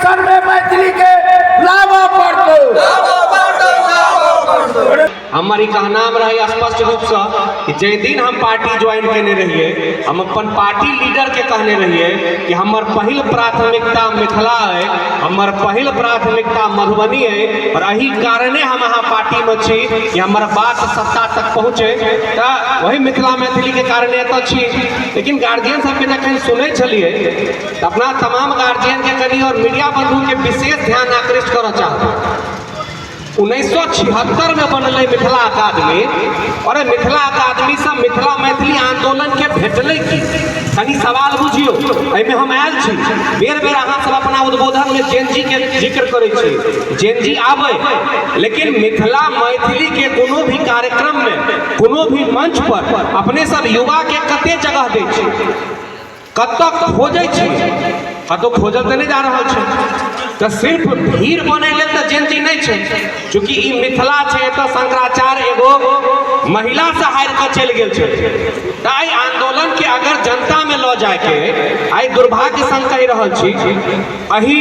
Education में मैथिली के लाबऽ पड़तौ। हमर ई कहनाम रहै स्पष्ट रूपसँ कि जाहि दिन हम पार्टी ज्वाइन केने रहियै, हम अपन पार्टी लीडरके कहने रहियै कि हमर पहिल प्राथमिकता मिथिला अइ, हमर पहिल प्राथमिकता मधुबनी अइ, आओर एहि कारणे हम अहाँ पार्टीमे छी कि हमर बात सत्ता तक पहुँचे। तऽ वही मिथिला मैथिलीके कारणे एतऽ छी। लेकिन गार्जियन सबके जखन सुनै छलियै तऽ अपना तमाम गार्जियनके कनि आओर मीडिया बंधुके विशेष ध्यान आकृष्ट करऽ चाहबै। 1976 में बनलै मिथिला अकादमी, और मिथिला अकादमीसँ मिथिला मैथिली आंदोलनके भेटलै की? कनि सवाल बुझियौ। एहिमे हम आयल छी, बेर बेर अहाँ सब अपना उद्बोधनमे जेनजी के जिक्र करै छी। जेनजी आबै, लेकिन मिथिला मैथिली के कोनो भी कार्यक्रम में, कोनो भी मंच पर अपने सब युवा के कते जगह दै छी? कतऽ खोजै छी? कतौ खोजल तऽ नहि जा रहल छै। तऽ सिर्फ भीड़ बनै लेल तऽ जेनजी नहि छै। चूँकि ई मिथिला छै, एतऽ शंकराचार्य एगो महिलासँ हारि कऽ चलि गेल छै। तऽ एहि आन्दोलनके अगर जनतामे लऽ जायके, आइ दुर्भाग्य संग कहि रहल छी, एहि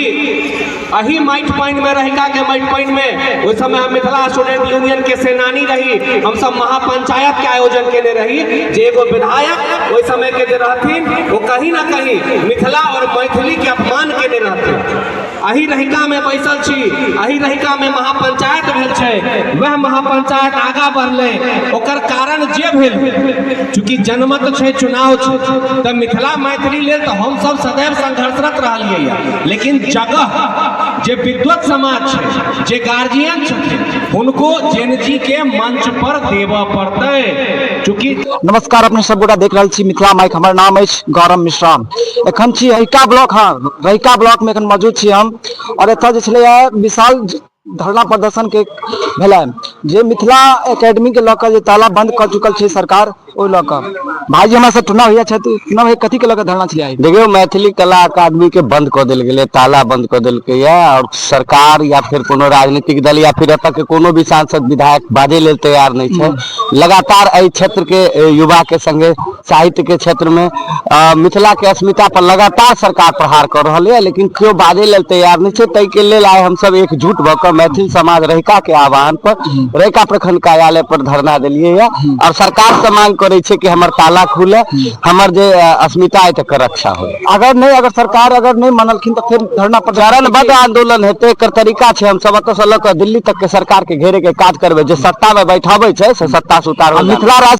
एहि माटि पानिमे, रहिकाके माटि पानिमे, ओहि समय हम मिथिला स्टूडेंट यूनियनके सेनानी रही। हमसब महापंचायतके आयोजन केने रही जे एगो विधायक ओहि समयके जे रहथिन, ओ कहीं ना कहीं मिथिला और मैथिलीके अपमान केने रहथिन। एहि रहिकामे बैसल छी, एहि रहिकामे महापंचायत भेल छै। वएह महापंचायत आगाँ बढ़लै, ओकर कारण जे भेल, चूँकि जनमत छै, चुनाव छै। तऽ मिथिला मैथिली लेल तऽ हमसब सदैव संघर्षरत रहलियै, लेकिन जगह जे विद्वत समाज छै, जे गार्जियन छथिन, हुनको जेनजी के मंच पर देबऽ पड़तै। चूँकि नमस्कार, अपने सब गोटा देख रहल छी मिथिला माइक। हमर नाम अछि गौरव मिश्रा। एखन छी रहिका ब्लॉक। हाँ, रहिका ब्लॉक में एखन मौजूद छी हम और एतऽ जे छलैया विशाल धरना प्रदर्शन के भेलै, जे मिथिला एकेडमी के लऽ कऽ जे ताला बंद कऽ चुकल छै सरकार, ओहि लऽ कऽ। भाईजी हमरा से टुन्ना भैया छथि। टुन्ना भैया, कथी के लऽ कऽ धरना छलै आइ? देखियौ, मैथिली कला अकादमी के बंद कऽ देल गेलै, ताला बंद कऽ देलकै या और सरकार या फिर कोनो राजनीतिक दल या फिर एतऽ के कोनो भी सांसद, विधायक बाजै लेल तैयार नहि छै। लगातार एहि क्षेत्र के युवा के संगे साहित्य के क्षेत्र में मिथिला के अस्मिता पर लगातार सरकार प्रहार कर रहल है, लेकिन केओ बाजै लेल तैयार नहि छै। ताहि के लेल आइ हमसब एकजुट भऽ कऽ मैथिल समाज रहिका के आह्वान पर रहिका प्रखंड कार्यालय पर धरना देलियै है और सरकार से मांग करै छै कि हमर ताला खुले, हमर जे अस्मिता है तकर रक्षा हो। अगर नहि, अगर सरकार अगर नहि मानलखिन तऽ फेर धरना प्रदर्शन? चरणबद्ध आंदोलन हेतै। एकर तरीका छै, हम सब एतऽ से लऽ कऽ दिल्ली तक के सरकार के घेरे के काज करबै। जे सत्ता में बैठाबै छै से सत्ता से उतार। मिथिला राज्य